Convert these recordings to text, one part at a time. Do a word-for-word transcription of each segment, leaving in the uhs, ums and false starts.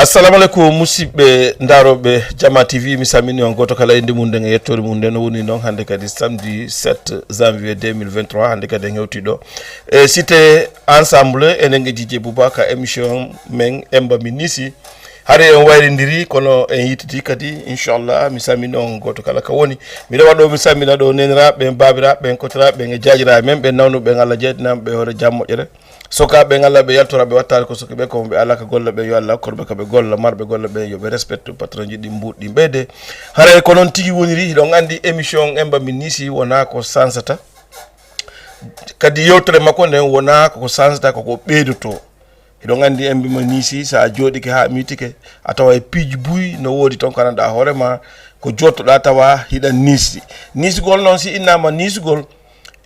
Assalamu aleykum, musidɓe ndaarooɓe Jama T V, mi salmini on gooto kala e innde mum nden e yettoore mum nden. No woni noon hannde kadi samedi sept janvier deux mille vingt-trois, hannde kadi en hewtii ɗo e Cité Ensemble, enen e Dj Bouba ka émission men Emba mi Niisi. Hare en wayrindiri, kono en yittii kadi, inchallah, mi salmini on gooto kala ka woni. Miɗo waɗo mi salmina ɗo neeniraaɓe ɓen, baabiraaɓe ɓen, kotiraaɓe ɓen e jaajiraaɓe men ɓen, nawnuɓe ɓen, Allah jaydinama ɓe hoore jam moƴƴere. Sokaaɓe ɓen, Allah ɓe yaltora ɓe wattaade ko soki ɓe, ko ɓe alaa ka golle ɓe, yo Allah okkorɓe ka ɓe golla, marɓe golle ɓen yo ɓe respecte patron ji ɗin mbuuɗi ɗin ɓeyde. Haray ko noon tigi woniri, hiɗon anndi émission Emba mi Niisi wonaa ko sansata. Kadi yewtere makko nden wonaa ko sansata, ko ko ɓeydotoo. Hiɗon anndi Emba mi Niisi, so a jooɗike haa a miijtike, a tawa e piiji buy no woodi ton ko anndaa hoore ma, ko jottoɗaa tawa hiɗa niisi. Niisugol noon, si innaama niisugol,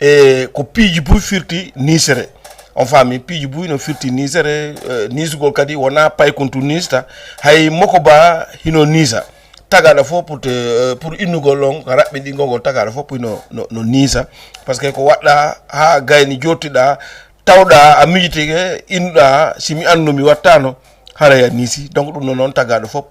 e ko piiji buy firti niisere. On faami, piiji buy no firti niisere, eh, niisugol kadi wonaa paykuntu niista, hay moko ba hino niisa. Tagaaɗo fof pour te, eh, pour innugol on, ka raɓɓinɗingol ngol tagaaɗo fof pour no, no, no niisa. Parce que ko waɗɗa haa gayni jottiɗa, tawɗa a miijitike, innuɗa, si mi anndu mi wattano, haray a niisi. Donc ɗum ɗo noon tagaaɗo fof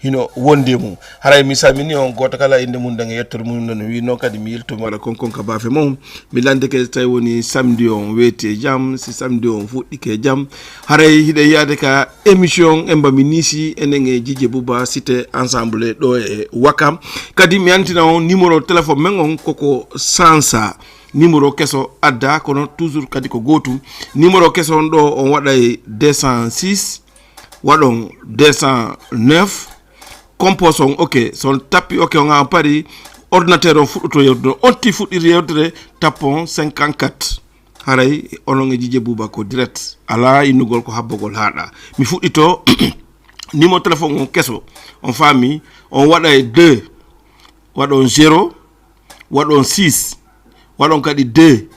hino wondi e mum. Haray mi salmini on gooto kala innde mum nden e yettoore mum nden. No wiy noon kadi mi yiltuma wala konkon ka baafe mum. Mi lanndike so tawi woni samedi on weeti e jam, si samedi on fuɗɗike e jam. Haray hiɗen yaade ka émission Emba mi Niisi enen e Dj Bouba Cité Ensemble ɗo e Wakam. Kadi mi anndina on numéro téléphone men on koko sansa. Numéro keso adda, kono toujours kadi ko gootum. Numéro keso on ɗo, on waɗay deux cent six, waɗon deux cent neuf, compose on, ok. So on tappi ok, on a pari, ordinateur on fuɗɗoto yewtude. On ti fuɗɗiri yewtere, tappon cinquante-quatre. Haray onon e Dj Bouba ko direct. Alaa innugol ko habbogol haaɗa. Mi fuɗɗito numéro téléphone on keso. On faami, on waɗay deux, waɗon zéro, waɗon six, waɗon kadi deux,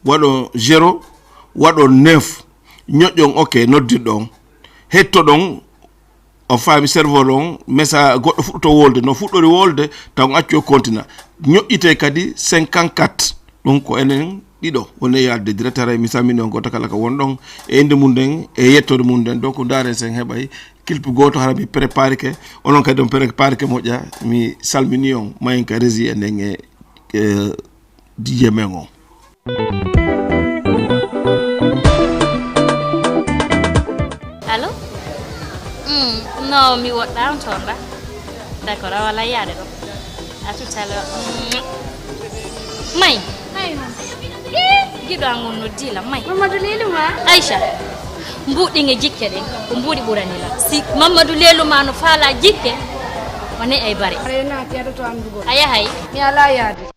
waɗon zéro, waɗon neuf, ñoƴƴon ok, noddirɗon. Hettoɗon, on faami serveur on, message goɗɗo fuɗɗoto wolde, no fuɗɗori wolde, taw on accu o continue. Ñoƴƴite kadi cinquante-quatre, ɗum ko enen ɗiɗo woni e yaade direct, haray mi salmini on gooto kala ko wonɗon e innde mum nden e yettoode mum nden. Donc ndaaren sen heɓay clip gooto, hara mi préparike, onon kadi on préparike moƴƴa. Mi salmini on, mayen ka régie enen e, e D J men on. Allo? Mm, non, mi woɗɗaama toon ɗa. D'accord, a wala yaade ɗo. À tout à l'heure. Mm. May. Hay non. Eh, giɗo an on noddi la, may. Mamadou Leluma. Aïcha. Mbuuɗi e jikke ɗen, ko mbuuɗi ɓurani la. Si Mamadou Leluma no faala jikke, o ne ay bare. Are na tiyaɗo to andugol. A yahay. Mi ala yaade.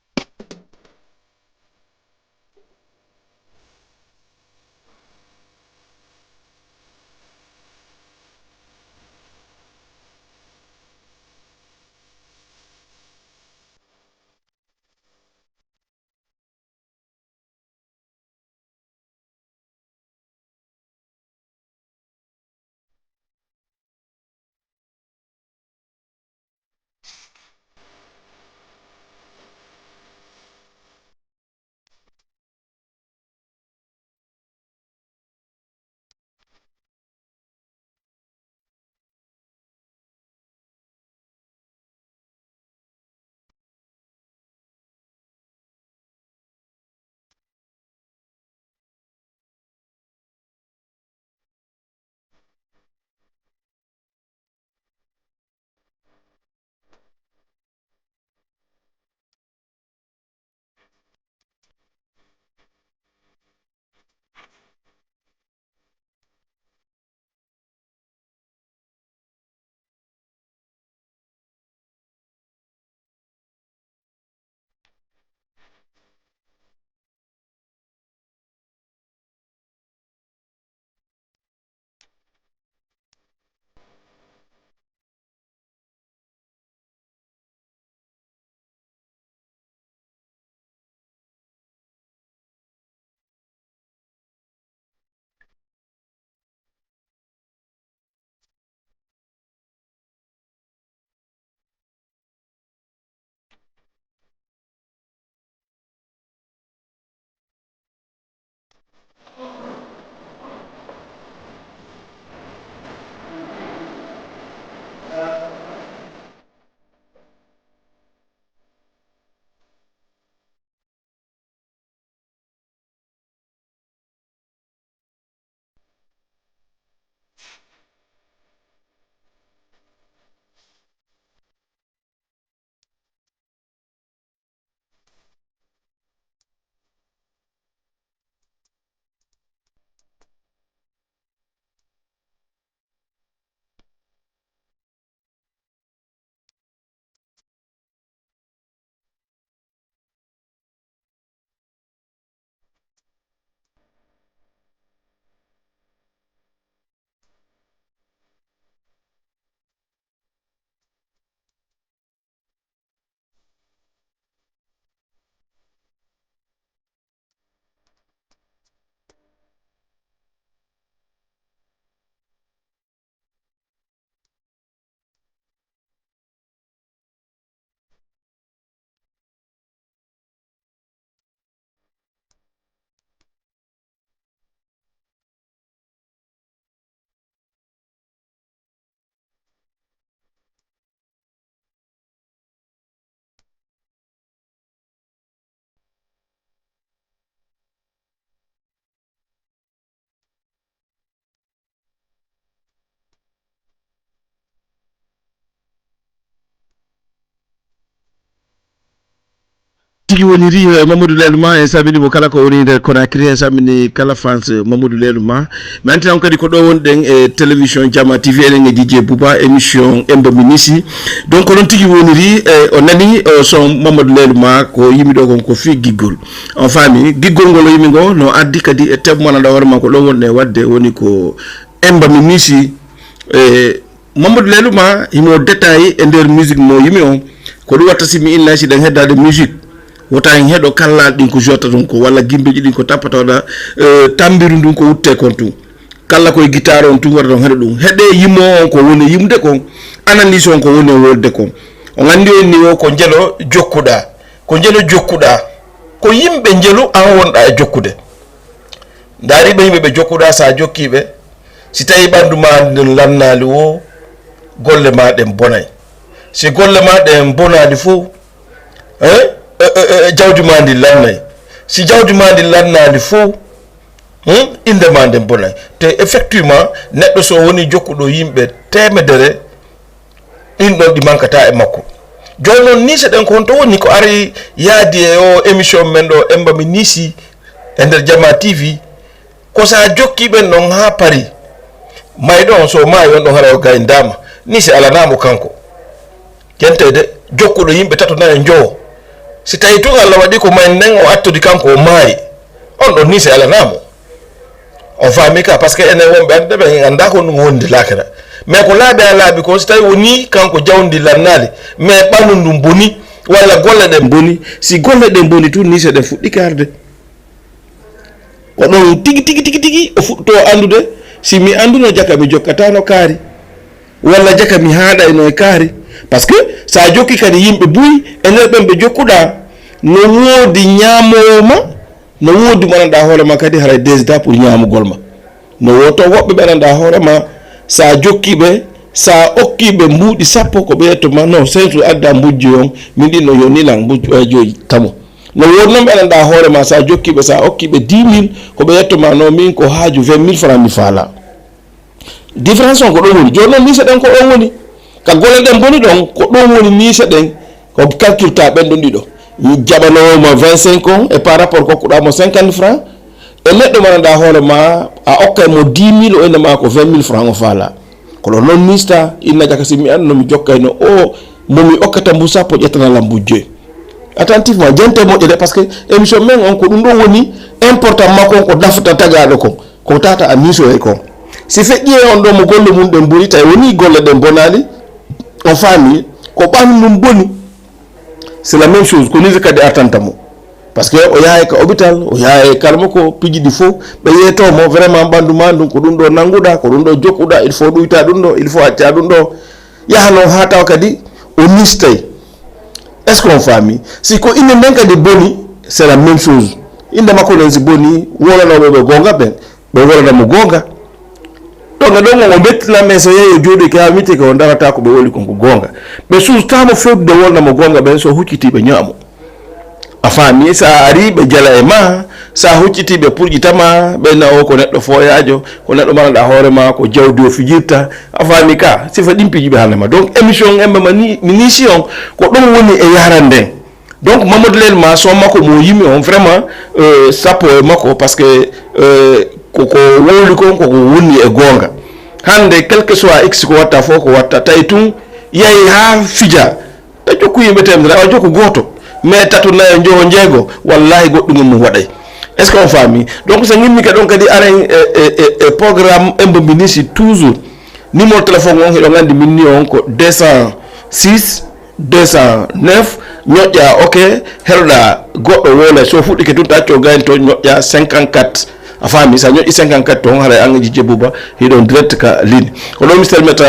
Tigi woniri, eh, Mamadou Lelma, en salmini mo kala ko woni nder Conakry, en salmini kala fans Mamadou Lelma. Mi antina on kadi ko ɗo wonɗen e télévision Jama T V, enen e D J Bouba, émission Emba Minisi. Donc, ko noon tigi woniri, eh, o nani, eh, son Mamadou Lelma ko yimi ɗo kon ko fii giggol. On faami, giggol ngol o yimi ngo no addi kadi e thème mo ganduɗa hoore ma ko ɗo wonɗen wadde, woni ko Emba Minisi. Eh, Mamadou Leluma himo détaillé e nder musique mo yimi on. Ko ɗum watta si mi inna si ɗen heddade musique, wota en heɗo kallal ɗin ko jotta ɗum ko, walla gimbeji ɗin ko tappata, walla, eh, tambiru ndun ko wutte kon tun. Kalla koye guitare on tun wata ɗon heɗo ɗum. Heɗe yimo on ko woni yimde kon, analyse on ko woni e wolde kon. On anndi on ni o ko njelo jokkuɗa. Ko njelo jokkuɗa. Ko yimɓe njelu an wonɗa e jokkude. Ndaari ɓe yimɓe ɓe jokkuɗa, sa jokki ɓe, si tawi ɓandu ma ndin lannaali wo, golle ma ɗen bonay. Si golle ma ɗen bonaali fof, eh, eh, eh, eh, jawdi ma ndi lannay. Si jawdi ma ndi lannaali fof, hmm, innde ma nden bonay. Te effectivement, neɗɗo so woni jokkuɗo yimɓe teemedere, ɗin ɗon ɗi mankata e makko. Jooni noon, niise ɗen ko honto woni ko ari yaadi e o émission men ɗo, Emba mi niisi e nder Jama T V? Ko sa jokki ɓen ɗon haa Paris, mayɗo on so maayi on ɗon hara o gayndaama, niise alanaamo kanko. Jentede, jokkuɗo yimɓe tato nayo njowo. Si tawi tun Allah waɗi ko may nden o attodi kanko o maayi, on ɗon niise alanaamo. On faami ka, parce que enen wonɓe annduɓe ɓen en annda ko ɗum wondi laakara. Mais ko laaɓi a laaɓi ko, si tawi woni kanko jawdi lannaali, mais ɓandu ndun boni, walla golle ɗen boni, si golle ɗen boni tun, niise ɗen fuɗɗi kaarde. Ko ɗon tigi, tigi, tigi, tigi, o fuɗɗo anndude, si mi annduno jaka mi jokkatano kaari, walla jaka mi haaɗayno e kaari. Parce que sa jokki kadi yimɓe buy, e nder ɓen ɓe jokkuɗa, no woodi ñaamowo ma, no woodi mo annduɗa hoore ma kadi haray désda pour ñaamugol ma. No woto woɓɓe ɓe annduɗa hoore ma, sa jokki ɓe, sa okki ɓe mbuuɗi sappo, ko ɓe yetto ma, no, sensu adda mbujji on, min ɗin no yoni lan, mbujji, eh, joyi tamo. No woodi noon ɓe annduɗa hoore ma, sa jokki ɓe, sa okki ɓe dix mille, ko ɓe yetto ma, no, min ko haaju vingt mille francs mi faala. Différence on ko ɗon woni. Jooni noon, niise ɗen ko ɗon woni. Ka golle ɗen boni ɗon, ko ɗon woni niise ɗen, ko calcule ta ɓen ɗon ɗiɗo. Mi jaɓanowo ma vingt-cinq on, e par rapport kokkuɗa mo cinquante francs, e neɗɗo mo annduɗa hoore ma, a okkay mo dix mille, o inna ma ko vingt mille francs o faala. Ko ɗon noon niista, inna jaka si mi annduno mi jokkayno o, mo mi okkata mbu sappo ƴettana lam mbu joyi. Attentivement, jente moƴƴo de, parce que émission men on ko ɗum ɗo woni important makko on, ko dafta tagaɗo kon. Ko tata a miisoyay kon. Si feƴƴi e on ɗo mo golle mum ɗen boni, tawi woni golle ɗen bonaali, o faami ko ɓanndu boni. C'est la même chose, ko nii kadi artanta mo. Parce que o yahay ka hôpital, o yahay kala mo ko piji ɗi fof, ɓe yeeto mo vraiment ɓanndu ma ndun, ko ɗum ɗo nannguɗa, ko ɗum ɗo jokkuɗa, il faut ɗuyta ɗum ɗo, il faut acca ɗum ɗo. Yaha noon haa tawa kadi o nistay. Est-ce qu'on faami? Si ko innde nden kadi boni, c'est la même chose. Innde makko nden si boni, wolanoɓe ɓe goonga ɓen, ɓe wolana mo goonga. Donc, ɗon o mettina, mais so yeeyi o jooɗoyke haa wiite ko o darata ko ɓe woli kon ko goonga. Ɓe suustamo fewtude wolna mo goonga ɓen, so hucciti ɓe ñaamo. A faami, so a ari ɓe jala e ma, so a hucciti ɓe purƴitama, ɓe na o ko neɗɗo fooyaajo, ko neɗɗo marɗa hoore ma, ko jawdi o fijirta. A faami ka, sifa ɗin piiji ɓe haalnama. Donc, émission Emba ma ni, mi niisi on, ko ɗum woni e yaran nden. Donc, Mamadou Lelma, son makko mo yimi on, vraiment, euh, sappo e makko, parce que, euh, ko, ko wowli kon, ko, ko woni e goonga. Hannde, quel que soit X ko watta fof, ko watta, tawi tun, yahi haa fija. E jokku yimɓe temedere, awa jokku gooto. Mais tato, nayo, njowo, njeego, wallahi goɗɗum e mum waɗay. Est-ce que on faami? Donc, so ngimmi ka ɗon kadi aren e, e, e, e programme Emba mi niisi toujours. Numéro téléphone on, hiɗon anndi min ni on ko deux cent six, deux cent neuf, ñoƴƴa ok, heɗoɗa goɗɗo wona, so fuɗɗike tun ta acco gaynto, ñoƴƴa cinquante-quatre. A faami, sa ñoƴƴi cinquante-quatre ton, haray an e Jijje Buuba, hiɗon direct ka ligne. Ko ɗo mi salmita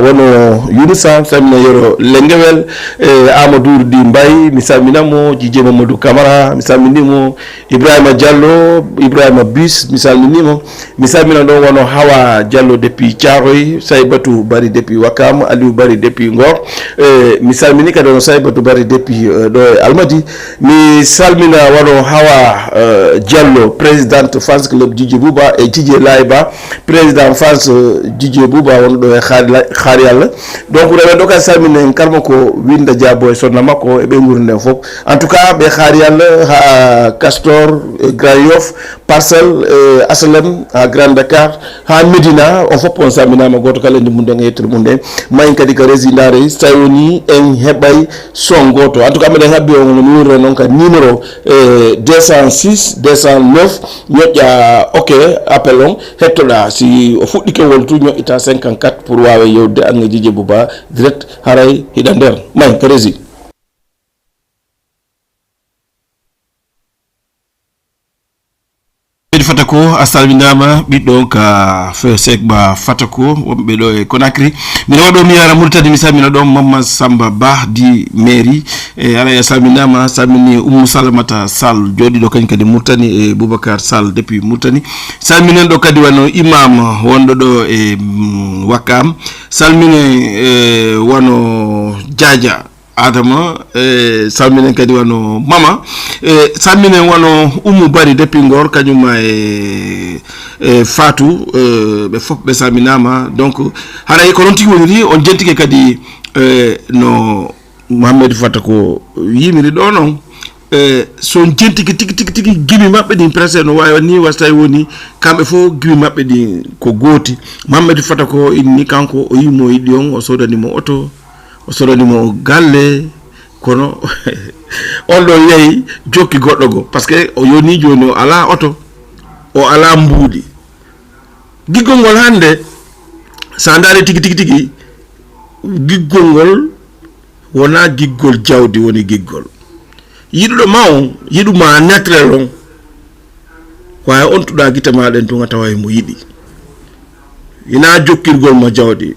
wono Yunusa, mi salmina Yoro Lengewel, e Amadou Di Mbaye, mi salmina mo, Jijje Mamadou Camara, mi salmini mo, Ibrahima Diallo, Ibrahima Bis, mi salmini mo. Mi salmina ɗon wono Hawa Diallo depuis Thiaroye, Saybatu Bari depuis Wakam, Aliou Bari depuis Ngor. E, mi salmini kadi wono Saybatu Bari depuis, eh, ɗo e Almadi. Mi salmina wono Hawa, eh, Diallo, présidente Fans Djidje Bouba e Djidje Laye Ba, président Fass, euh, Djidje Bouba wonɗo e Xaari La-, Xaari Yalla. Donc, rewe ɗo kadi salminen karma ko Winda Diabo e sonna makko e ɓe nguurnden fof. En tout cas, ɓe Xaari Yalla ha Castor, e Grand Yoff, Parcelles, e H L M, ha Grand Dakar, ha Médina, on fof on salminaama, gooto kala indi mum nden e yettere mum nden. Mayin kadi ka résidare, so tawi woni en heɓay son gooto. En tout cas, meɗen habbi on no mi wuurre noon ka numéro, eh, deux cent six, deux cent neuf, ñoƴƴa ok, appel on, hettoɗa. Si o fuɗɗike woltu, ñoƴƴita cinquante-quatre pour waawe yewde an e Djidje Bouba direct, haray hiɗa nder. May, ka régie. Medi Fatako, a salminaama, ɓiɗɗo on ka F S E C ba Fatako, wonɓe ɗo e Conakry. Mino waɗo mi yara Mauritanie, mi salmina ɗon Mamma Samba Ba di Mairie. E, alay a salminaama, salmini Ummu Salamata Sall, jooɗiiɗo kañum kadi Mauritanie, e Boubacar Sall depuis Mauritanie. Salminen ɗo kadi wano imam wonɗo ɗo e, mm, Wakam. Salminen, e, wano Jaaja Adama, e, salminen kadi wano Mama. E, salminen wano Ummu Bari depuis Ngor, kañum ma e, e Fatou, e, ɓe fof ɓe salminaama. Donc, haray ko noon tigi woniri, on jentike kadi, e, no Mohamed Fata ko yimiri ɗo noon, e, so on jentike tigi, tigi, tigi gimi maɓɓe ɗin, presque no wawi ni, wasta e woni kamɓe fof gimi maɓɓe ɗin ko gooti. Mohamed Fata ko inni kanko o yimo yiɗi on, o sodani mo oto, o sodani mo galle, kono on ɗo yehi jokki goɗɗo go, parce que o yoni joni o ala oto, o ala mbuuɗi. Giggol ngol hannde, so a ndaari tigi, tigi, tigi, giggol ngol wonaa giggol jawdi woni giggol. Yiɗuɗo ma on, yiɗu ma naturel on, waawi on tuɗa gite ma ɗen tun a tawa mo yiɗi. Hinaa jokkirgol ma jawdi.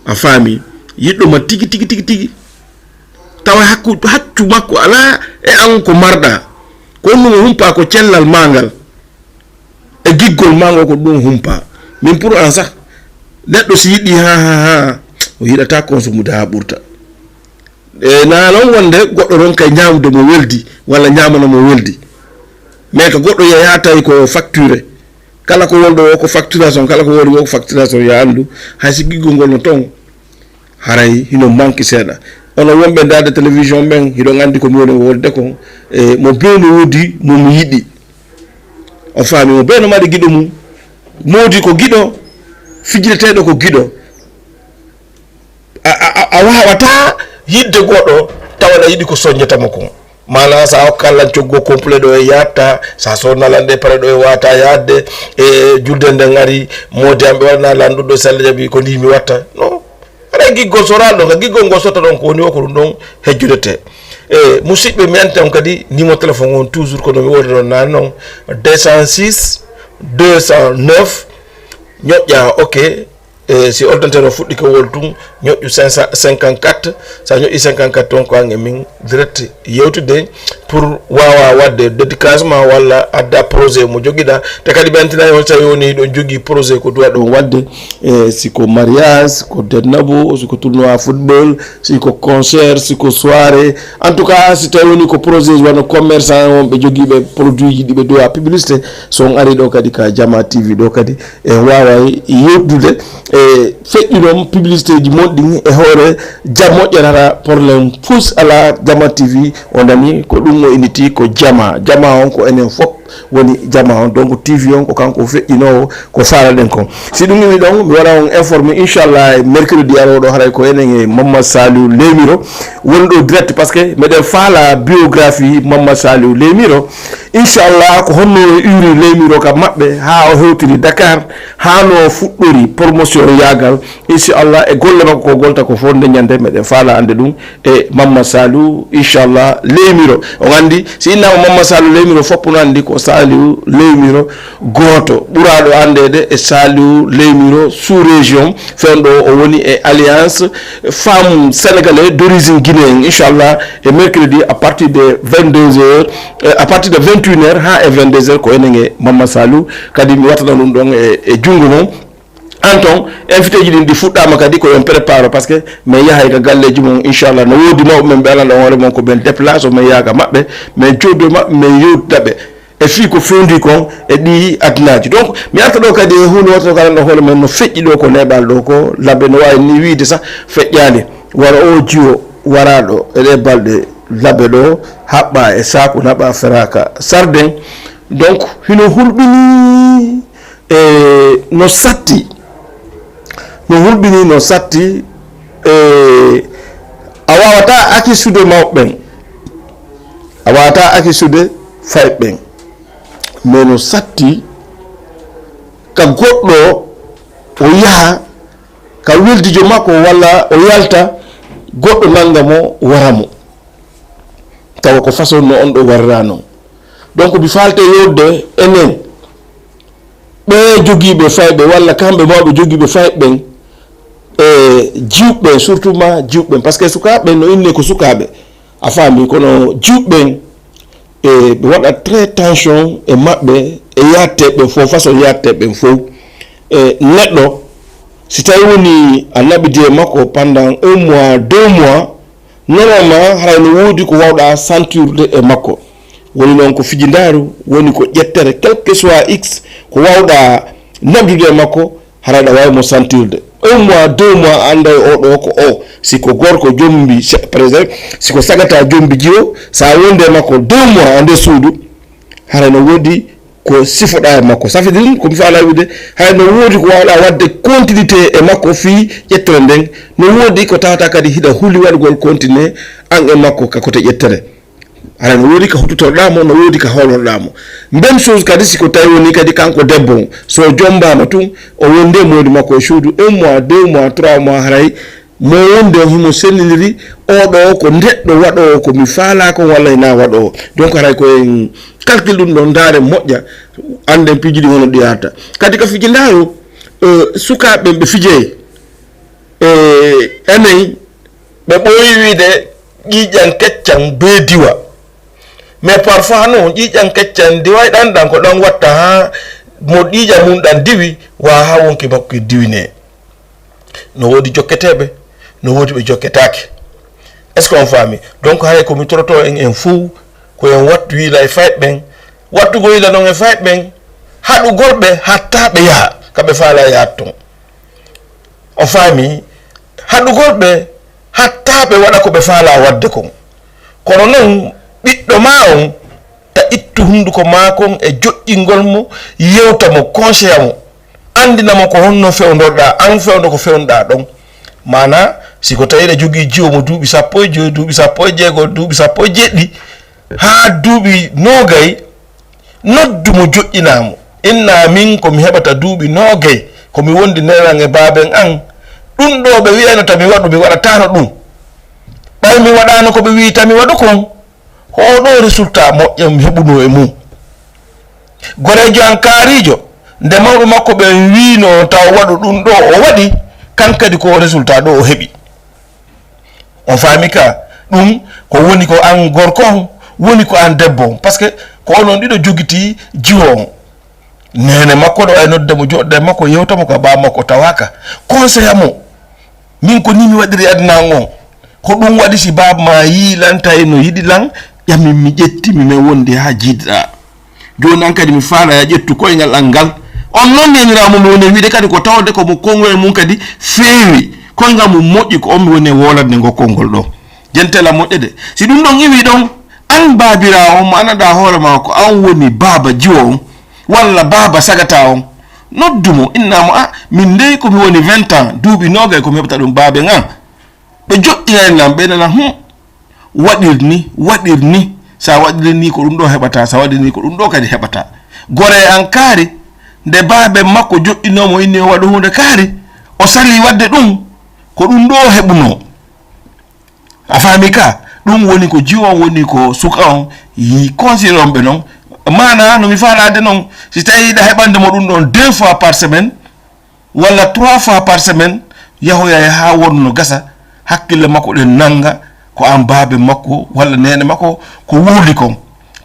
A faami? Yiɗɗo ma tigi, tigi, tigi, tigi. Tawa hakku, haccu makko alaa e an ko marɗa. Ko ɗum o humpa ko cellal ma ngal. E giggol ma ngol ko ɗum humpa. Min pour an sah, neɗɗo si yiɗi ha, ha, ha, o yiɗata consommude ha ɓurta. E na non wonde goɗɗo ronka ñamude mo weldi, walla ñamana mo weldi. Mais ko goɗɗo yeeya tawi ko facture. Kala ko wonɗo o ko facturation, kala ko woni o ko facturation, ya anndu. Hay si giggol ngol no toon, haray hino manque seeɗa. Ono wonɓe ndaade télévision ɓen, hiɗon anndi ko mi woni wolde kon, e mo bee no woodi mo mi yiɗi. O faami mo bee no mari giɗo mum. Moodi ko giɗo, fijireteeɗo ko giɗo. A, a, a, a waawataa yiɗde goɗɗo tawa aɗa yiɗi ko soññata mo kon. Maanaa, so a hokka lan coggo complet ɗo e yaatta, so a sonna lan ɗe pare ɗo e waata yaadde, e julde nden ari, moodi am ɓe waɗana lan ɗum ɗo, so Allah jaɓi ko ni mi watta. Non. Aɗa giggol soraɗo ɗon, ka giggol ngol sotta ɗon ko woni o ko ɗum ɗon hejjudete. E, musidɓe, mi anti on kadi numéro téléphone on toujours ko no mi woni ɗon naan non, deux cent six, deux cent neuf, ñoƴƴa ok. E si ordinateur o fuɗɗike wol tun, ñoƴƴu cinq cent cinquante-quatre, sa ñoƴƴi cinquante-quatre on ko an e min direct yewtude pour wawa wadde dédicace ma walla adda projet mo jogiɗa. Te kadi ɓe antina on tawi woni ɗon jogii projet ko duwa ɗon wadde, e si ko mariage, ko dennabo, si ko tournoi football, si ko concert, si ko soirée. En tout cas, si tawi woni ko projet wano commerçant on ɓe jogiiɓe produit ji ɗi ɓe duwa publicité, so on ari ɗo kadi ka Jama T V ɗo kadi, en waaway yewtude e feƴƴinon publicité ji mon ɗin e hoore jam moƴƴatata, problème fus ala. Jama T V, o nani ko ɗum o initi ko jama. Jama on ko enen fof woni jama on. Donc T V on ko kanko feƴƴinoowo ko faalaɗen kon. Si ɗum iwi ɗon, mi waɗa on informé inchallah e mercredi arooɗo, haray ko enen e Mamma Saliou Leymiro woni ɗo direct, parce que meɗen faala biographie Mamma Saliou Leymiro. Inchallah, ko honno o iwri Leymiro ka maɓɓe, haa o hewtiri Dakar, haa no o fuɗɗori promotion yaagal. Inchallah, e golle makko ko golta ko fof nde ñande, meɗen faala ande ɗum e Mamma Saliou, inchallah, Leymiro. On andi, si innama Mamma Saliou Leymiro, fof no andi ko Saliou Leymiro gooto, ɓuraaɗo andeede e Saliou Leymiro sous région, fewndo o woni e Alliance Femmes Sénégalais d'origine guinéenne. Inchallah, e mercredi à partir de vingt-deux heures, euh, à partir de vingt et une heures haa e vingt-deux heures, ko enen e Mamma Saliou. Kadi mi wattana ɗum ɗon e, e junngo mon. An ton, invité ji ɗin ɗi fuɗɗaama kadi ko yon prépare, parce que min yahay ka galleeji mon, inchallah. No woodi mawɓe men ɓe alana hoore mon ko ɓen déplace, min yaha ka maɓɓe, min joodo e maɓɓe, min yewtida ɓe. e fii ko fewndi kon e ɗi adunaaji. Donc mi arta ɗo kadi e huunde wootere ko aɗa annda hoore men no feƴƴi ɗo ko neeɓal ɗo ko labe no waawi ni wiide sah feƴƴaali. Wara o jiwo waraaɗo e ɗe balɗe labe ɗo haɓɓa e saaku naɓa feraaka sarden. Donc hino hulɓini e no satti no hulɓini no satti e a wawata akisude mawɓe ɓen a wawata akisude fayɓe ɓen. Mais no satti ka goɗɗo o yaha ka weldijo makko walla o yalta goɗɗo nanga mo wara mo tawa ko façon no on ɗo warira non. Donc mi falte yewde enen ɓe jogiiɓe fayɓe walla kamɓe mawɓe jogiiɓe fayɓe ɓen e jiwɓe ɓen surtout ma jiwɓe ɓen par ce que sukaaɓe ɓen no inne ko sukaaɓe a faami kono jiwɓe ɓen e ɓe waɗa très tension e maɓɓe e yaatte ɓen fof façon yaatte ɓen fof e neɗɗo si tawi woni a naɓidi e makko pendant un mois deux mois normalement haray no woodi ko wawɗa sentirde e makko woni noon ko fijindaaru woni ko ƴettere quel que soit x ko wawɗa nabdude e makko haray ɗa waawi mo sentirde un mois deux mois a annday oɗo ko o si ko gorko jombi par exemple si ko sagata jombi jiwo so a wonde e makko deux mois e nder suudu haray no woodi ko sifoɗa e makko ça veut dire ko mi faala wiide hay no woodi ko wawɗa wadde continuité e makko fii ƴettere nden no woodi ko tawata kadi hiɗa huli waɗugol continué an e makko ka kote ƴettere haray no woodi ka huttotoroɗa mo no woodi ka holotoɗa mo même chose kadi siko tawi woni kadi kanko debbo on so jombama tun o wondi e moodi makko e suudu un mois deux mois trois mois haray mo wonde on himo senndindiri oɗo ko neɗɗo waɗoowo ko mi faalaa kon walla hina waɗoowo donc haray ko en calcul ɗum ɗon ndaare moƴƴa annden piiji ɗi hono ɗi yarta kadi ka fiji ndaayo sukaaɓe ɓe fijey e enen ɓe ɓooyi wiide ƴiiƴan keccan bee diwa mais parfois non ƴiiƴan keccan diway ɗan ɗan ko ɗan watta haa mo ƴiiƴan mum ɗan diwi wa haa wonki makko diwinee no woodi jokketeeɓe no woodi ɓe jokketaake est ce que on faami donc haray ko mi toroto en en fow ko en wattu wiila e fayɓe ɓen wattugol wiila non e fayɓe ɓen haɗugol ɓe hatta ɓe yaha ka ɓe faala yahat ton on faami haɗugol ɓe hatta ɓe waɗa ko ɓe faala waɗde kon kono non ɓiɗɗo ma on ta ittu hunnduko maa kon e joƴƴingol mo yewta mo conseilla mo anndina mo ko honno fewndorɗaa an fewndo ko fewndo-ɗaa ɗon maanaa si ko tawi eɗa jogii jiwo mo duuɓi sappo e joyi duuɓi sappo e jeego duuɓi sappo e jeeɗiɗi haa duuɓi noogay noddu mo joƴƴinaa mo innaa min ko mi heɓata duuɓi noogay ko mi wondi nenan e baaben an ɗum ɗoo ɓe wiyayno ta mi waɗu mi waɗataano ɗum ɓay mi waɗaano ko ɓe wiyi ta mi waɗu kon Ko oo ɗoo resultaa moƴƴo mi heɓunoo e mum. Goreejo am kaariijo, nde mawɓe makko ɓen wiinoo taw waɗu ɗun ɗoo o waɗi, kan kadi ko oo resultaa ɗoo o heɓi. On faami ka? Ɗun ko woni ko an gorko on, woni ko an debbo on. Parce que ko onon ɗiɗo jogitii jiwo on. Neene makko ɗoo e nodda mo joɗɗa e makko yewta mo ka ɓaawo makko tawaaka. Conseilla mo. Min ko nii mi waɗiri aduna an on. Ko ɗun waɗi si baaba maa yii lan tawi no yiɗi lan, ƴami mi ƴetti mi men wondi haa jiidiɗaa. Jooni an kadi mi faalaa yo a ƴettu koyngal an ngal. On non neeniraawo mo mi woni e wi'ude kadi ko tawde ko mo konngol mum kadi feewi, koyngal mum moƴƴi ko on mi woni e woolatde ngokkol ngol ɗoo. Jentela moƴƴa de. Si ɗun ɗon iwii ɗon, an baabiraawo on mo anndaa hoore maa ko an woni baaba jiwo on, walla baaba sagataa on, noddu mo, innaa mo a, min dey ko mi woni vingt ans, duuɓi noogay ko mi heɓata ɗun baaben an. Ɓe joɗɗinay lan ɓe nana hum waɗir ni waɗir ni sa waɗiri ni ko ɗum ɗo heɓata sa waɗiri ni ko ɗum ɗo kadi heɓata. Goree an kaari nde baaben makko joɗɗinoo mo inni o waɗu huunde kaari o salii waɗde ɗum ko ɗum ɗo heɓunoo. A faami ka? Ɗum woni ko jiwo on woni ko suka on yi conseiller on ɓe noon. Maanaa no mi faalaade noon si tawii hiɗa heɓande mo ɗum ɗoon deux fois par semaine walla trois fois par semaine yahoyay haa wonno gasa hakkille makko ɗen nannga ko aan baabe makko walla neene makko ko wuurdi kon.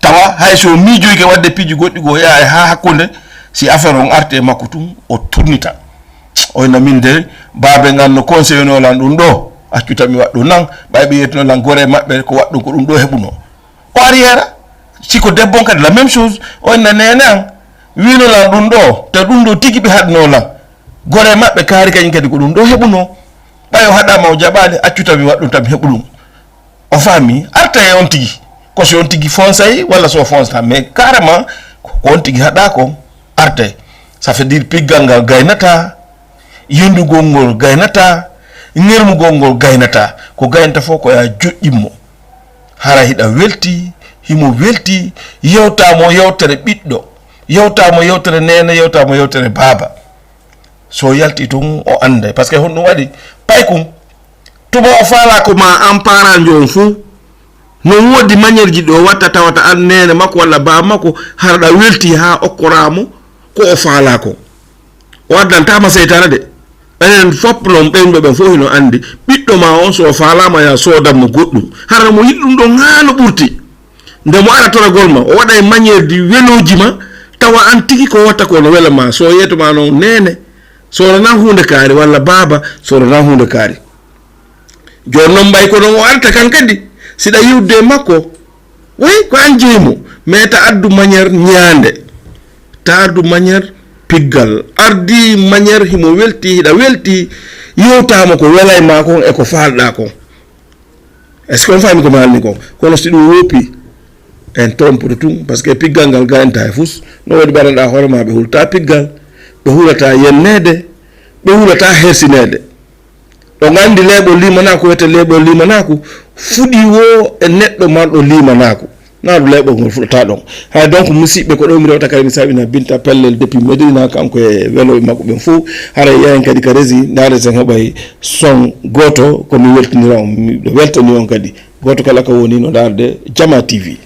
Tawa hay so miijoyke waɗde piiji goɗɗi goo yahay haa hakkunde si affaire on arti e makko tun o turnita. Oyna min de baabe ngan no conseillenoo lan ɗum ɗoo accu tan mi waɗ ɗum nan ɓay ɓe yettuno lan gore maɓɓe ko waɗ ɗum ko ɗum ɗoo heɓunoo. O ari yeera Si ko debbo on kadi, la même chose, o inna neene an, wiino lan ɗum ɗoo, te ɗum ɗoo tigi ɓe haɗnoo lan. Gore maɓɓe kaari kañum kadi ko ɗum ɗoo heɓunoo. Ɓay o haɗaama o jaɓaali, accu tan mi waɗa ɗum tan mi heɓa ɗum. O faami, arta e on tigi. Ko si on tigi fonsay, walla so o fonsataa, mais carrément, ko on tigi haɗaa ko, arta e. Ça veut dire piggal ngal gaynataa, yendugol ngol gaynataa, ŋermugol ngol gaynataa. Ko gaynata fof ko yaa joƴƴin mo. Hara hiɗa welti, himo welti, yewtaa mo yewtere ɓiɗɗo, yewtaa mo yewtere neene, yewtaa mo yewtere baaba. So yalti tun, o annday. Parce que honɗum waɗi? Paykun, tuma o faalaa ko ma an paaraanjo on fuu, no woodi manière ji ɗo watta tawata an neene makko walla baaba makko, hara ɗa welti haa okkoraa mo ko o faalaa ko. O addantaa ma seytaane de. Enen fop non ɓen ɓe ɓen fof hino anndi, ɓiɗɗo ma on so o faalaama yaa soodan mo goɗɗum. Hara mo yiɗi ɗum ɗon haa no ɓurti. Nde mo ara toragol ma, o waɗa e manière di welooji ma, tawa an tigi ko watta ko no wela ma. So yeeto ma non neene, so wona huunde kaari, walla baaba, so wona huunde kaari. Jooni non mbay ko non o arta kan kadi, siɗa yiwde e makko, oui, ko an jeyi mo, mais ta addu manière ñaande, ta addu manière piggal, ardi manière himo welti, hiɗa welti, yewtaa mo ko wela e ma kon e ko faalɗaa kon. Est-ce que on faami ko mi haalni kon? Kono si ɗum woppi, en trompe de tun, parce que piggal ngal gaynata e fus, no waɗi ɓaranɗaa hoore ma, ɓe hulta piggal, ɓe hulata yenneede, ɓe hulata hersineede. On anndi leeɓol limanaaku, wiyete leeɓol limanaaku, fuɗi wo e neɗɗo marɗo limanaaku. Naa ɗum leeɓol ngol fuɗata ɗon. Hay donc, musidɓe, ko ɗo mi rewta kadi, mi salmina Binta Pellel depuis Medina, kanko e welooɓe makko ɓen fof. Haray yahen kadi ka régie, ndaare sen heɓay son gooto, ko mi weltinira on, miɗo weltani on kadi. Gooto kala ka woni no ndaarde Jama T V.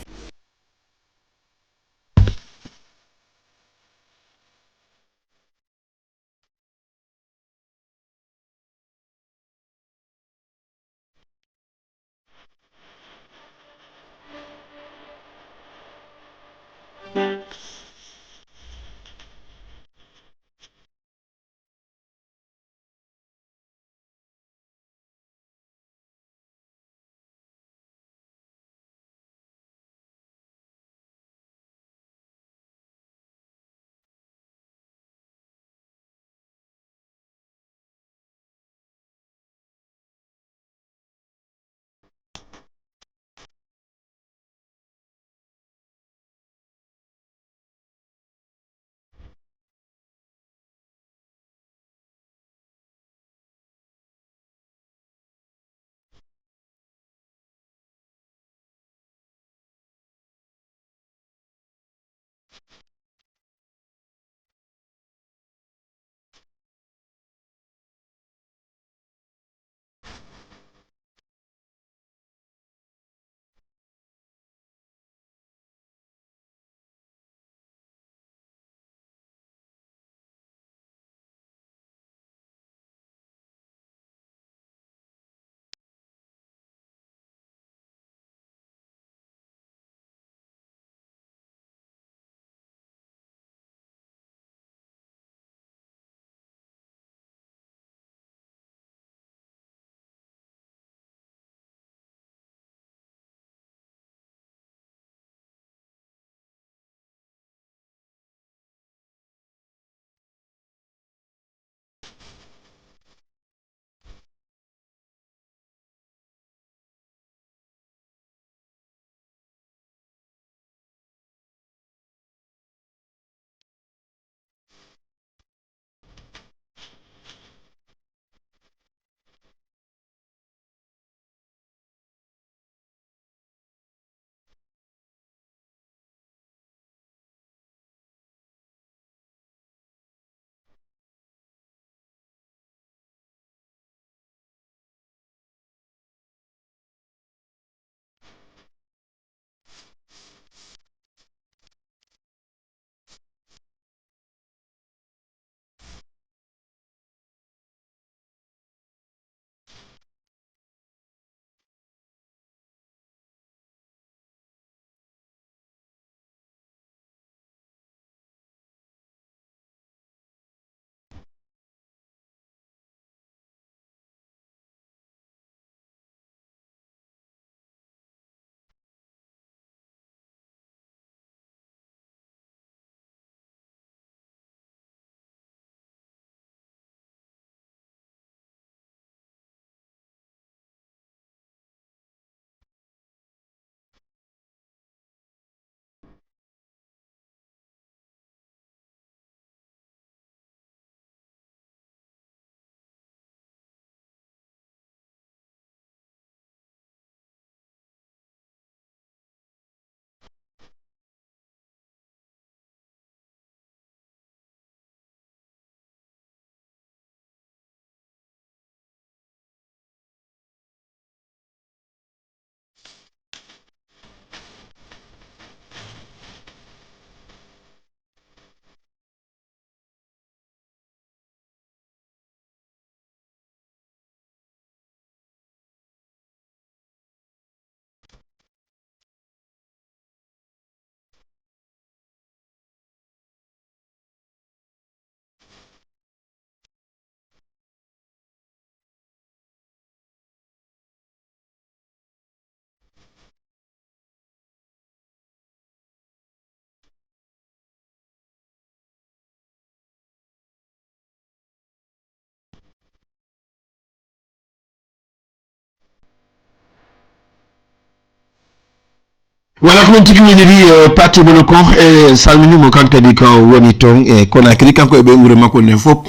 Wala ko noon tigi woniri, eh, Pate Moloko, e salminii mo kanko kadi ko woni toon e Conakry, kanko e ɓe wuro makko nden fof.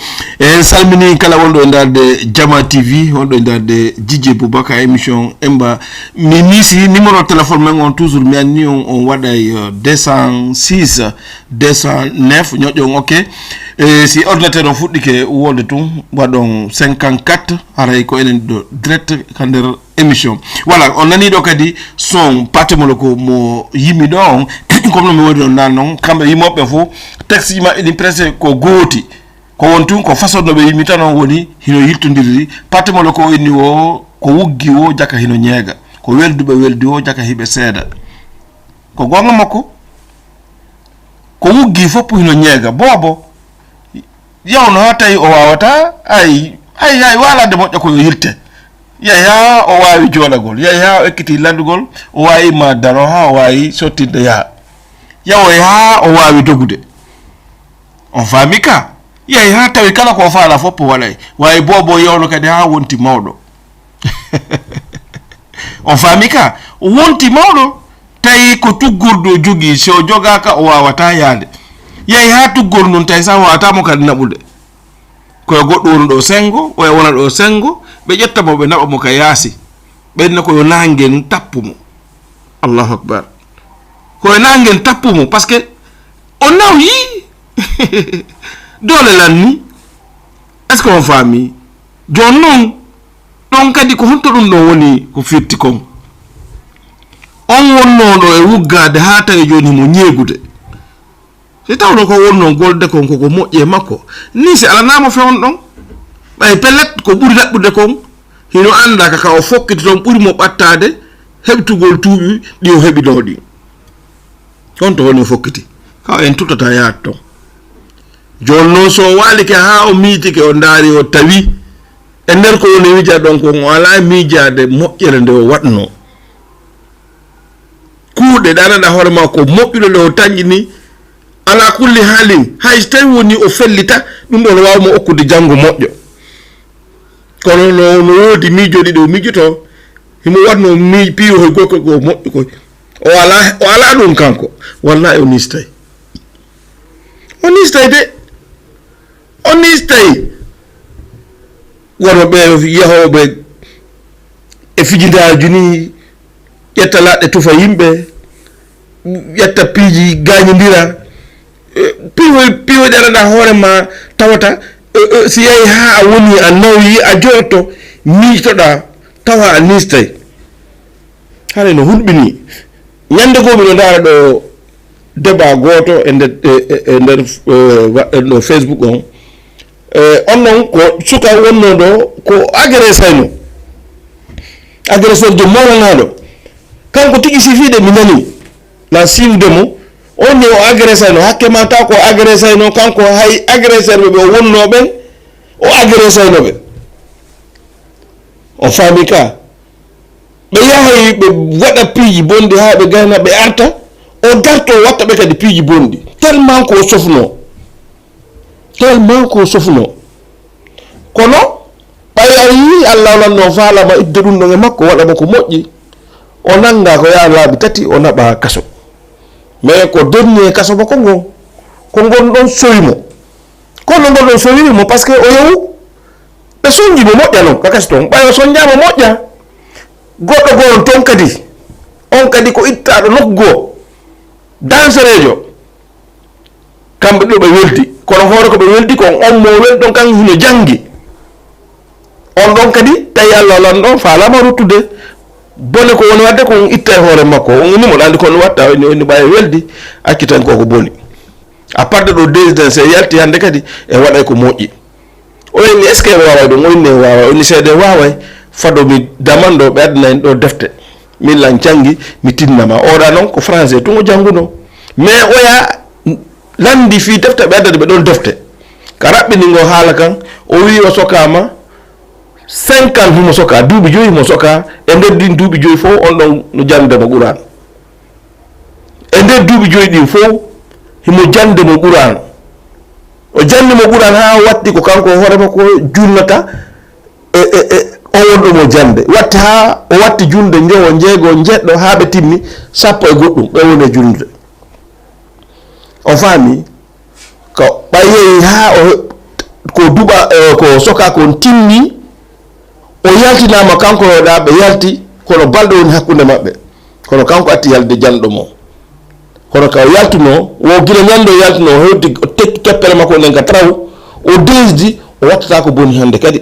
En salminii kala wonɗo e ndaarde Jama T V, wonɗo e ndaarde Dj Boubacar émission Emba. Mi miisi numéro téléphone men on, toujours mi anni on, on waɗay, eh, deux cent six, deux cent neuf, ñoƴƴo on, ok. E si ordinateur on fuɗɗike wolde tun, waɗon cinquante-quatre, haray ko enen ɗo direct ka nder émission. Voilà, on nanii ɗo kadi son Pate Moloko mo yimi ɗo on, comme no mi woni ɗon nan noon, kamɓe yimooɓe fof, texte ji maɓɓe ɗin presque ko gooti. Ko won tun ko façon no ɓe yimita noon woni hino yiltondiriri. Pate Moloko o inni o, ko wuggi o jaka hino ñeega. Ko welduɓe weldi o jaka hiɓe seeda. Ko goonga makko. Ko wuggi fof hino ñeega. Boobo, yawno haa tawi o waawata, ay, ay, ay, waalande moƴƴa ko yo yilte. Yahi haa o waawi jooɗagol, yahi haa o ekkitii landugol, o waawi ma daro haa o waawi sottinde yaha. Yahoy haa o waawi dogude. On faami ka? Yahi haa tawi kala ko o faala fof o waɗay. Waawi boobo yawno kadi haa wonti mawɗo. On faami ka? O wonti mawɗo, tawi ko tuggordu o jogii, si o jogaaka o waawataa yahde. Yahi haa tuggordu ndun tawi sa waawataa mo kadi naɓude. Ko e goɗɗo woni ɗo senngo, o e wona ɗo senngo, ɓe ƴetta mo ɓe naɓa mo ka yaasi. Ɓe inna ko yo naangen tappu mo. Allahu Akbar. Ko e naangen tappu mo, parce que o nawyi. Doole lanni. Est-ce que on faami? Jooni noon, ɗon kadi ko honto ɗum ɗon woni ko firti kon? On wonnooɗo e wuggaade haa tawi jooni himo ñeegude. Si tawno ko wonnoo golde kon koko moƴƴi e makko, ni si alanaama fewon ɗon. Ɓay pellet ko ɓuri laɓɓude kon, hino anndaa ka, ka o fokkiti ton ɓuri mo ɓattaade heɓtugol tuuɓi ɗi o heɓinoo ɗin. Honto woni o fokkiti? Ka en tuttata yaade ton. Jooni noon, so o waalike haa o miijitike, o ndaari, o tawi e nder ko woni wija ɗon kon, o alaa miijaade moƴƴere nde o waɗnoo. Kuuɗe ɗe anndanɗaa hoore maa ko moƴƴuɗe ɗe o tanƴini, alaa kulli haalin, hay so tawi woni o fellita, ɗum ɗon no waawi mo okkude janngo moƴƴo. Kono no, no woodi miijooji ɗi o miijotoo, himo waɗnoo mii-, piihoy goɗɗo ko moƴƴi koy. O alaa, o alaa ɗum kanko. Wallaahi o nistay. O nistay de. O nistay. Wano ɓe yahooɓe e fijindaaji ni, ƴetta laɗɗe tufa yimɓe, ƴetta piiji gaañindira. Eh, piihoy, piihoy ɗe anndanɗaa hoore maa tawata, eh, eh, si yahi haa a woni, a nawyi, a jooɗto, miijtoɗaa, tawa a nistay. Haray no hulɓinii. Ñande goo miɗo ndaara ɗo débat gooto e nder, e, e, e nder, eh, wa-, e ɗo Facebook on. Eh, on non ko suka wonnoo ɗo ko agressayno. Agresseur jo mawlanaaɗo. Kanko tigi si fiide mi nani. Na siiwde mo. On ni o agressayno. Hakke ma taw ko agressayno. Kanko hay agresseur ɓe ɓe o wonnoo ɓen. O agressayno ɓe. On faami ka? Ɓe yahay, ɓe waɗa piiji bonɗi haa ɓe gayna, ɓe arta. O darto, o watta ɓe kadi piiji bonɗi. Tellement ko o sofnoo. Tellement ko o sofnoo. Kono, ɓay a yii Allah o lanno faala ma idde ɗum ɗon e makko, waɗa mo ko moƴƴi. O nanngaa ko yaa laabi tati, o naɓa kaso. Mais ko dernier kaso makko ngon. Ko ngon ɗon sowi mo. Kono ngon ɗon sowi mo, parce que o yewu. Ɓe sonji mo moƴƴa non, ka kasi ton. Ɓay o sonjaama moƴƴa. Goɗɗo goo on ton kadi. On kadi ko ittaaɗo nokku goo. Dansereejo. Kamɓe ɗiɗo ɓe weldi. Kono hoore ko ɓe weldi kon, on mo weldi on kan hino janngi. On ɗon kadi, tawi Allah lanɗo faalaama ruttude. Bone ko woni waɗde kon itta e hoore makko. On inni mo ɗandi kon watta, o inni, o inni ɓay weldi, acci tan koko boni. À partir de ɗo, deuxième, si yalti hannde kadi, e waɗay ko moƴƴi. O inni, est-ce que en waaway ɗum? O inni, en waaway. O inni, seede waaway. Fado mi daman ɗo, ɓe addana en ɗo defte. Min lan janngi, mi tinnama. Oɗa noon ko français tun o jannguno. Mais oya lanndi fii defte, ɓe addani ɓe ɗon defte. Ka raɓɓini ngo haala kan, o wii o sokaama cinq ans himo sokaa, duuɓi joyi himo sokaa, e nder ɗin duuɓi joyi fof, on ɗon no jannde mo Qur'an. E nder duuɓi joyi ɗin fof, himo jannde mo Qur'an. O janni mo Qur'an haa watti ko kanko hoore makko junnata, e, e, e, O wonɗo mo jannde. Watti haa o watti juulde njowo, njeego, njeɗɗo haa ɓe timmi sappo e goɗɗum, ɓe woni e juulde. On faami? Ko ɓay yehi haa o, ko duɓa, eh, ko soka kon timmi, o yaltinaama kanko e o ɗa, ɓe yalti, kono balɗe woni hakkunde maɓɓe. Kono kanko atti yalde janɗo mo. Kono ka o yaltunoo, wo gila ñande o yaltunoo, o hewti, o tekki toppere makko nden ka traw, o desdi, o wattata ko boni hannde kadi.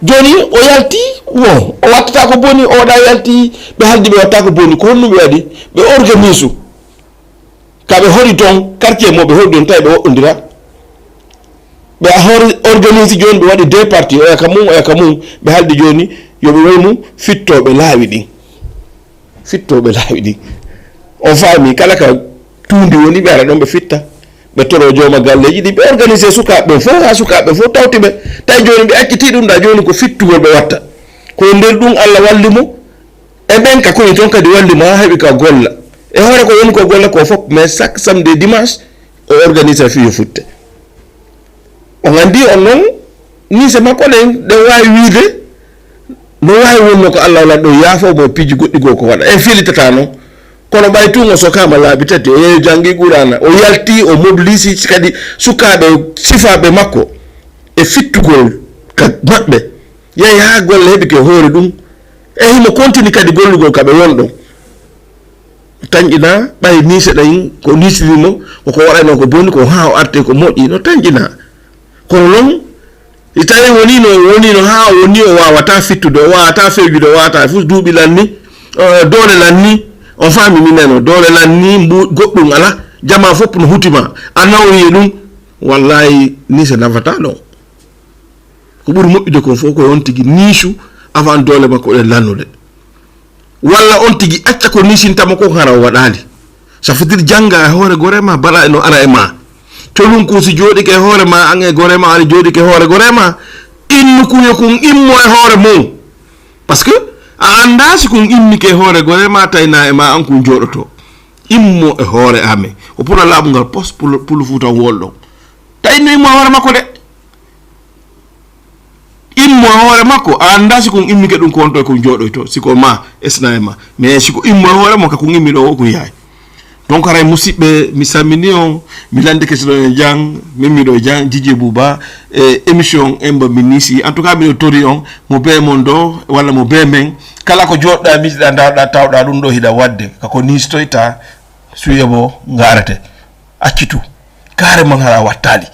Jooni o yalti, wo, o wattata ko boni, o ɗa yalti, ɓe haldi ɓe watta ko boni, ko honno ɓe waɗi? Ɓe organise u. Ka ɓe hoɗi toon, quartier mo ɓe hoɗi toon, tawi ɓe woɗɗondira. Ɓe a hor-, organise jooni, ɓe waɗi deux parties, oya ka mum, oya ka mum. Ɓe haldi jooni, yo ɓe wonu fittooɓe laawi ɗin. Fittooɓe laawi ɗin. On faami, kala ka tuundi woni, ɓe ara ɗon, ɓe fitta. Ɓe toro jooma galleeji ɗin, ɓe organise sukaaɓe ɓen fof, haa sukaaɓe ɓen fof tawti ɓe. Tawi jooni ɓe accitii ɗum ɗa, jooni ko fittugol ɓe watta. Ko e nder ɗum Alla walli mo. E ɓen ka koye toon kadi walli mo haa heɓi ka golla. E hoore ko woni ko golla ko fof, mais chaque samedi et dimanche, o organise fii yo futte. On anndi on noon, niise makko ɗen, ɗen waawi wiide, no waawi wonno ko Alla wala ɗo yaafo mo e piiji goɗɗi goo ko waɗa. En filitata noon. Kono ɓay tun o sokaama laabi tati, o yehi janngi Quraana, o yalti, o mobilisi kadi sukaaɓe sifaaɓe makko e fittugol ka maɓɓe. Yehi haa golle heɓi ke hoore ɗum. E himo kontini kadi gollugol ka ɓe won ɗon. Tanƴina ɓay niise ɗen ko niisini mo, ko ko waɗanoo ko boni ko haa o arte ko moƴƴi, no tanƴina. Kono non, si tawi woni no, woni no haa o woni o waawata fittude, o waawata fewjude, o waawata fof duuɓi lanni, eh, doole lanni, on faami mi neno, doole lanni, mbu-, goɗɗum ala, jama fof no hutima, a nawri e ɗum, wallahi niise nafata ɗon. Ko ɓuri moƴƴude kon fof ko on tigi niisu avant doole makko ɗen lannude. Walla on tigi acca ko niisintama kon hara o waɗaali. Ça veut dire jannga e hoore gore ma, bala no ara e ma. Colun kun si jooɗike e hoore ma, an e gore ma, ari jooɗike e hoore gore ma, innu kun yo kun immo e hoore mum. Parce que a anndaa si kun immike e hoore gore ma, tayna e ma an kun jooɗoto. Immo e hoore amen. Ko pula laaɓungal pos pulu, pulu fuutan wolɗon. Ta innu immo e hoore makko de. Immo e hoore makko, a anndaa si kun immike ɗum ko wonto e kun jooɗoyto, si ko ma, esna e ma. Mais si ko immo e hoore mo, ka kun immi ɗo o kun yahay. Donc, haray musidɓe, mi salmini on, mi landike si ɗon e jang, min miɗo e jang, Jiji Buuba, e émission en mba mi nisi. En tout cas, miɗo tori on, mo bee mon ɗo, walla mo bee men, kala ko jooɗɗa, miijiɗa, ndaarɗa, tawɗa ɗum ɗo hiɗa waɗde, ka ko nistoyta, suye mo ngarete. Accitu. Carrément hara wattaali.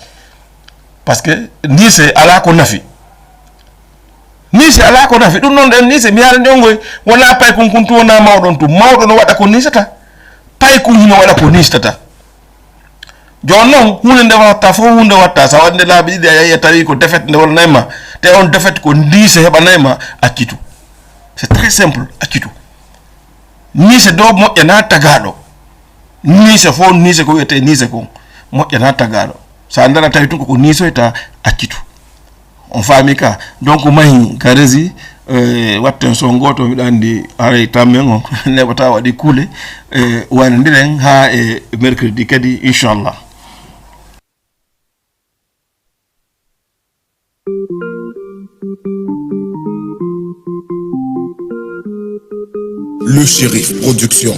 Parce que niise alaa ko nafi. Niise alaa ko nafi. Ɗum noon ɗen niise, mi haalani on ngoy, wonaa paykun kun tun, wonaa mawɗon tun. Mawɗo no waɗa ko niisata. Paykun hino waɗa ko niistata. Jooni noon, huunde nde watta fof, huunde watta. So a waɗi nde laabi ɗiɗi, a yehi a tawi ko défaite nde wonanay ma. Te on défaite ko niise heɓanay ma, accitu. C'est très simple, accitu. Niise do moƴƴanaa tagaaɗo. Niise fof, niise ko wiyetee niise kon, moƴƴanaa tagaaɗo. So a ndara tawi tun koko niisoyta, accitu. On faami ka? Donc, mahi ka resi, eh, watten son gooto, miɗo anndi haray tammen on neɓata waɗi kuule, eh, waynondiren haa e mercredi kadi, inchallah. Le Shérif Production.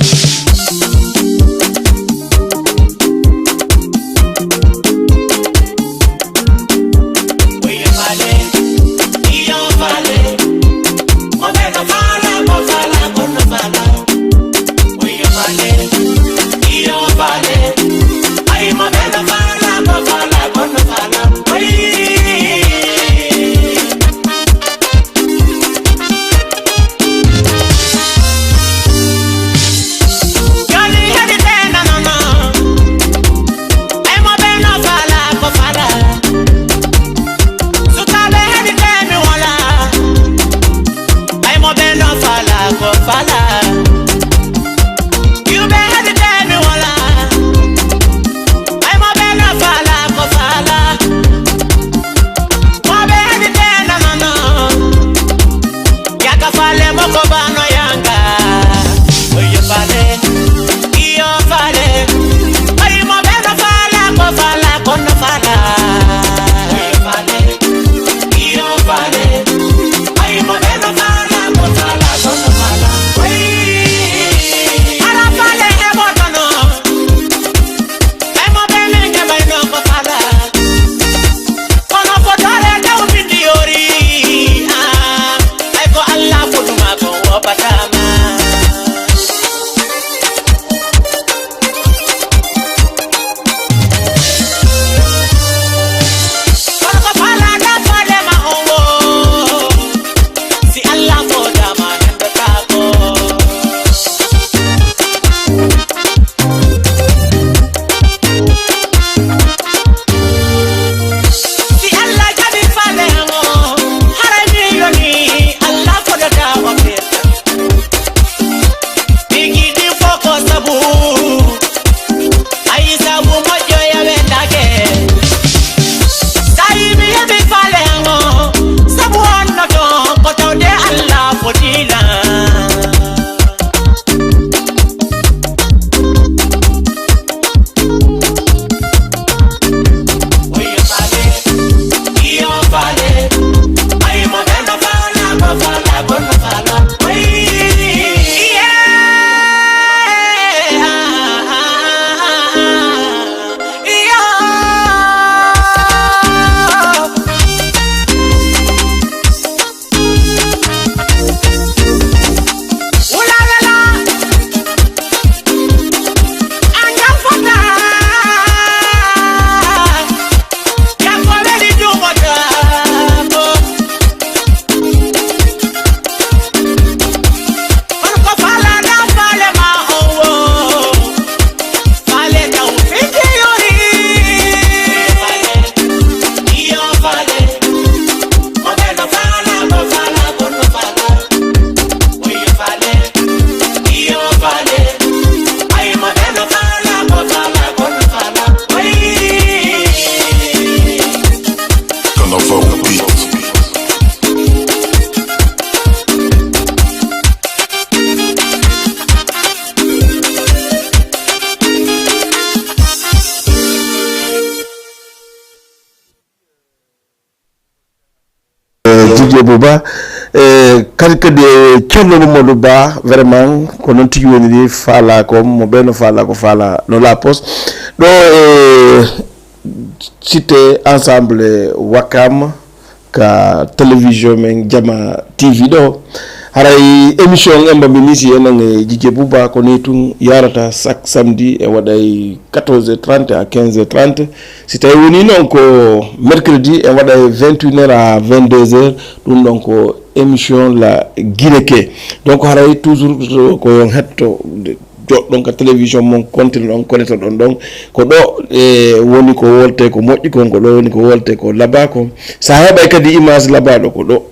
Djibo Ba, e kadi kadi e Ceerno Mamadou Ba, vraiment ko noon tigi woni ni, faalaa ko mo ɓe no faalaa ko faalaa no la poste. Ɗo e cité ensemble Wakam ka télévision men Jama T V ɗo. Haray émission en mbaɗi ni si enen e Djibo Ba ko ni tun yarata chaque samedi e waɗay quatorze heures trente à quinze heures trente. Si tawi woni noon ko mercredi en waɗay vingt et une heures à vingt-deux heures. Ɗum ɗon ko émission La Guinée Ke. Donc haray toujours ko yon hetto joɗɗon ka télévision mon, kontine ɗon, koneto ɗon ɗon. Ko ɗo e woni ko wolte ko moƴƴi kon, ko ɗo woni ko wolte ko laba kon. Sa heɓay kadi image labaɗo ko ɗo.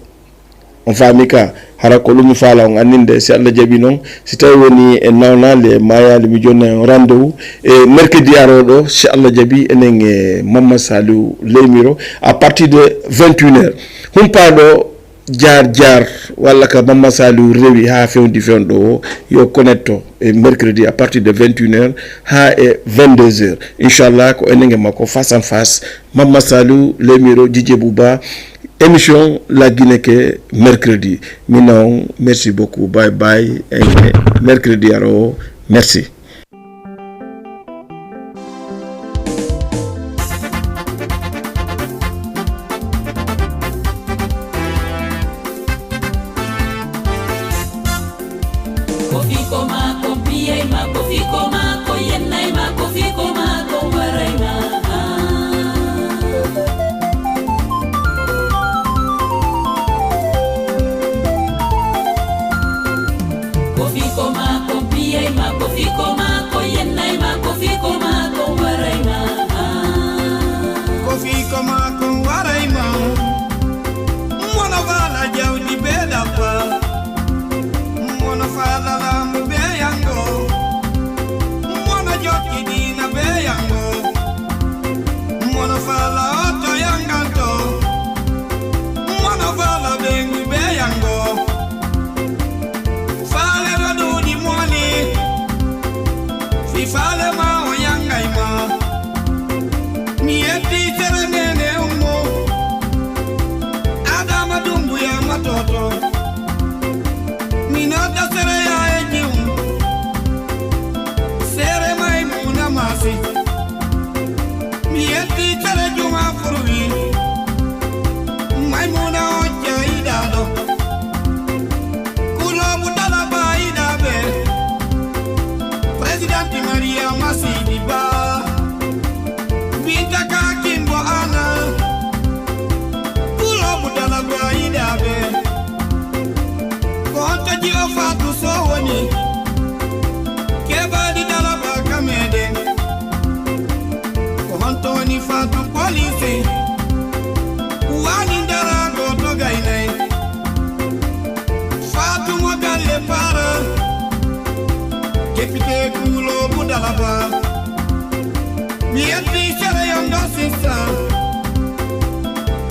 On faami ka, hara ko ɗum mi faala on anninde, si Allah jaɓi noon, si tawi woni e nawnaali e maayaali, mi jonna on rendez-vous e mercredi arooɗo, si Allah jaɓi, enen e Mamma Saliou Leymiro à partir de vingt et une heures. Humpaaɗo jaar jaar walla ka Mamma Saliou rewi haa fewndi fewndo o, yo connecto e mercredi à partir de vingt et une heures haa e vingt-deux heures. Inchallah, ko enen e makko face en face. Mamma Saliou Leymiro, Djibo Ba, émission La Guinée Ke mercredi. Mi noon, merci beaucoup. Bye bye. E mercredi aroowo. Merci. Ko fii ko maa ko mbiyay ma, ko fii ko maa ko yennay ma, ko fii ko maa ko waray ma. Ko fii ko maa ko mbiyay ma, ko fii ko maa ko yennay ma, ko fii ko maa ko waray ma. Ko fii ko maa ko waray ma. Mono faala jawdi be dabba. Mono faala laamu be yango. Mono jokki diina be yango. Mono faala oto yanganto. Mono faala ɓeŋgu be yango. Faale ɗo ɗuuɗi moni. Fi faale ma o yangay ma. Mi yetti sere nene ummo. Adama Dumbuya ma toto. Mi nodda sere ya e jiw. Sere Maymuna Masi. Mi yetti sere Juma Furwi. Maymuna o jeyɗaɗo. Kulobu Dalaba yiɗaɓe. Président Mariama Sidi Ba. Binta ka Kimbo Ana. Kulobu Dalaba yiɗaɓe. Ko honto jiyo Fatou Sow woni? Keɓaɗi Dalaba ka meɗen. Ko honto woni Fatou Police? Wani ndara goto gaynay. Fatou mo galle para. Député Kulobu Dalaba. Mi yetti sere yondo sista.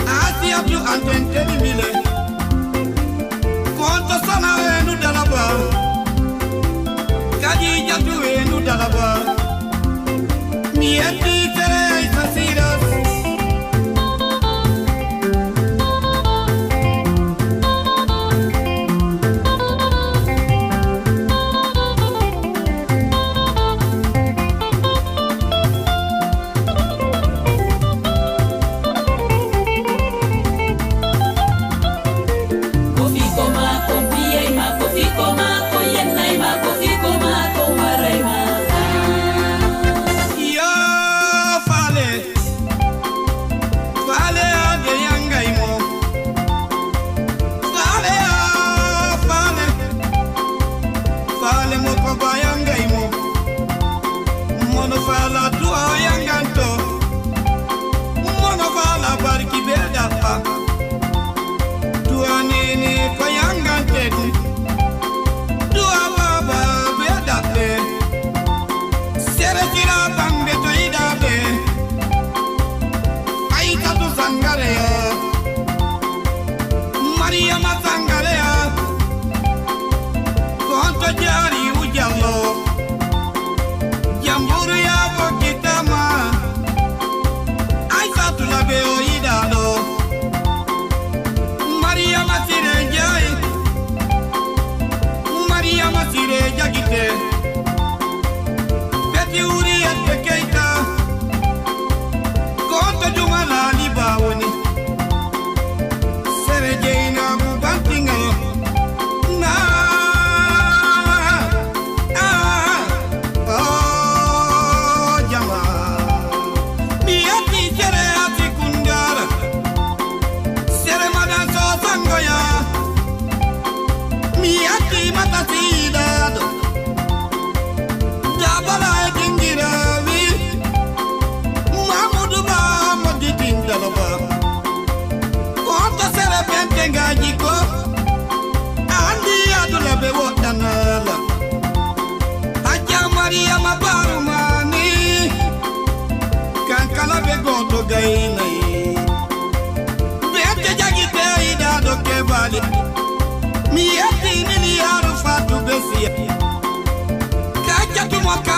Asiyatu Anten Teli Mile. Konto Sana Wenu Dalaba. Kadijatu Wenu Dalaba. Mi yetti sere Aisha Siras. Ko fii ko maa ko mbiyay ma, ko fii ko maa ko yennay ma, ko fii ko maa ko waray ma. Yo faale, faale ade yangay mo. Faale a, faale. Faale mo ko ba yangay mo. Mono faala du'a yanganto. Mono faala barki be dabba. Du'a nene ko yangante ɗum. Du'a baba be dabbe. Sere sira bambe to yiɗaɓe. Aysatu Sangare ya. Mariama Sangare ya. Ko honto jaari Ujallo? Jamburu ya bokkitama. Aysatu Labe o yiɗaɗo. Mariam Jiko andi adula be woɗɗanala. Hajja Mariyama Barumani, kankala be goto gaynay. Bete jagi be idaɗo kebali. Mi yetti miliyaaru fatu be siya. Kajjatumo ka